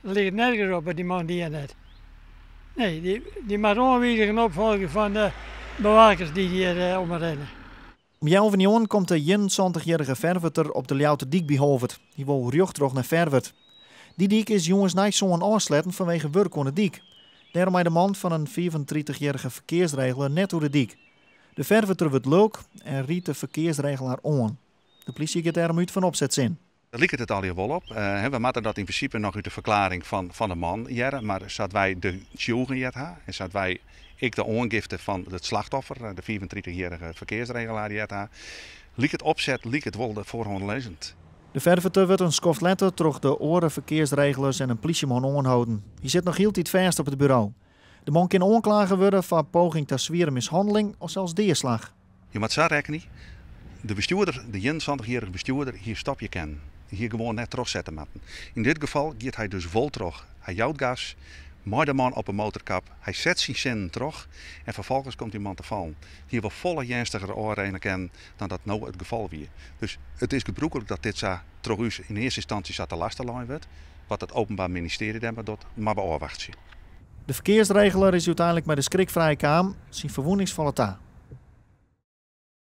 Dat liket nergens op wat dy man dien hat. Nee, dy, dy moat oanwizingen opfolgje fan de bewakers dy't hjir omrinne. Om healwei njoggenen komt de 71-jierrige Ferwerter op de Ljouwerterdyk by Holwert. Hy wol rjocht troch nei Ferwert. Dy dyk is jûns nei sânen ôfsletten fanwege wurk oan de dyk. Dêrom mei de man fan in 35-jierrige ferkearsregeler net oer de dyk. De Ferwerter wurdt lulk en rydt de ferkearsregelaar oan. De plysje giet dêrom út fan opsetsin. Dêr liket it allegear wol op. We moatte dat yn prinsipe noch út de ferklearring fan de man hearre, mar sa't wy de tsjûgen heard ha en sa't wy ek de oangifte fan it slachtoffer, de 35-jierrige ferkearsregelaar, heard ha, liket opset liket wol de foar hân lizzend. De Ferwerter wurdt in skoft letter troch de oare ferkearsregelers en in plysjeman oanholden. Hy sit noch hieltyd fêst op it buro. De man kin oanklage wurde foar poging ta swiere mishanneling of sels deaslach. Je moatte sa rekkenje, de bestjoerder, de 71-jierrige bestjoerder, hie stopje kinnen. Hie gewoan net trochsette moatten. Yn dit gefal giet hy dus wol troch. Hy jout gas mei de man op 'e motorkap. Hy set syn sinnen troch en ferfolgens komt dy man te fallen. Hie wol folle earnstiger ôfrinne kinnen dan dat no it gefal wie. Dus it is gebrûklik dat dit sa troch ús yn earste ynstânsje sa te laste lein wurdt. Wat it Openbaar Ministerie dêrmei docht, moatte we ôfwachtsje. De ferkearsregeler is úteinlik mei de skrik frij kaam. Syn ferwûnings falle ta.